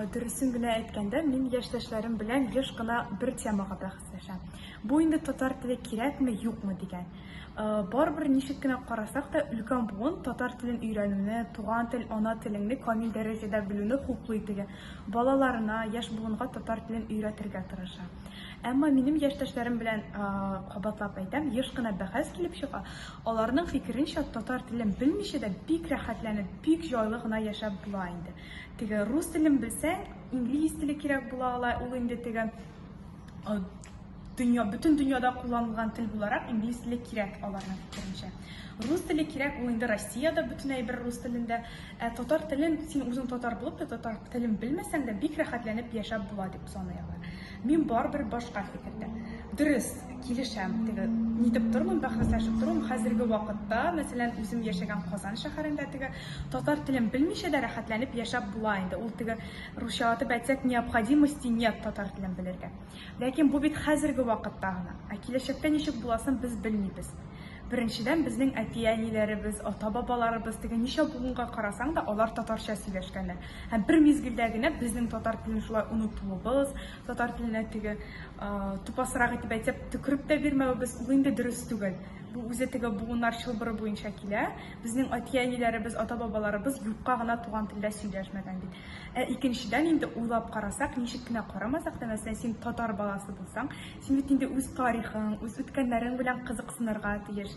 Дөресен генә әйткәндә, мин яшьтәшләрем белән еш кына бер темага бәхәсләшәм. Бу инде татар теле кирәкме, юкмы дигән. Барыбер ничек кенә карасак та, өлкән буын татар телен өйрәнүне, туган тел, ана телеңне камил дәрәҗәдә белүне хуплый теге. Балаларына, яшь буынга татар телен өйрәтергә тырыша. Әмма минем яшьтәшләрем белән, кабатлап әйтәм, еш кына бәхәс килеп чыга. Аларның фикеренчә, татар телен белмичә дә бик рәхәтләнеп, бик җайлы гына яшәп була инде. Теге рус телен белсәң, инглиз теле кирәк була ала, ул инде теге дөнья, бөтен дөньяда кулланылган тел буларак инглиз теле кирәк аларның фикеренчә. Рус теле кирәк, ул инде Россиядә бөтен әйбер рус телендә. Ә татар телен, син үзең татар булып та, татар телен белмәсәң дә, бик рәхәтләнеп яшәп була дип саный алар. Мин барыбер башка фикердә. Дөрес, килешәм, теге нитеп тормыйм, бәхәсләшеп тормыйм. Хәзерге вакытта, мәсәлән, үзем яшәгән Казан шәһәрендә теге татар телен белмичә дә рәхәтләнеп яшәп була инде. Ул теге русчалатып әйтсәк, необходимости нет татар телен белергә. Ләкин бу бит хәзерге вакытта гына. Ә киләчәктә ничек буласын без белмибез. Беренчедән, безнең әти-әниләребез, ата-бабаларыбыз теге ничә буынга карасаң да, алар татарча сөйләшкәннәр. Һәм бер мизгелдә генә безнең татар телен шулай онытуыбыз, татар теленә теге тупасрак итеп әйтсәк, төкереп тә бирмәвебез, ул инде дөрес түгел. Бу үзе теге буыннар чылбыры буенча килә. Безнең әти-әниләребез, ата-бабаларыбыз юкка гына туган телдә сөйләшмәгән бит. Ә икенчедән инде уйлап карасак, ничек кенә карамасак та, мәсәлән, син татар баласы булсаң, син бит инде үз тарихың, үз үткәннәрең белән кызыксынырга тиеш.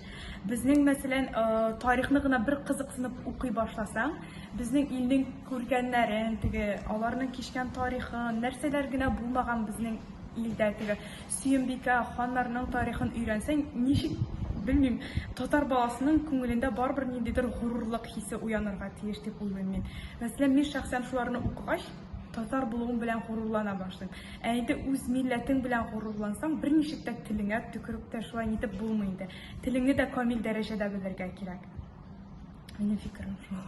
Безнең, мәсәлән, тарихны гына бер кызыксынып укый башласаң, безнең илнең күргәннәрен, теге аларның кичкән тарихын, нәрсәләр генә булмаган безнең илдә, теге Сөембикә, ханнарның тарихын өйрәнсәң, ничек, белмим, татар баласының күңелендә барыбер ниндидер горурлык хисе уянырга тиеш дип уйлыйм мин. Мәсәлән, мин шәхсән шуларны укыгач, татар булуым белән горурлана башлыйм. Ә инде үз милләтең белән горурлансаң, берничек тә телеңә төкереп тә шулай нитеп булмый инде. Телеңне дә камил дәрәҗәдә белергә кирәк. Минем фикерем шул.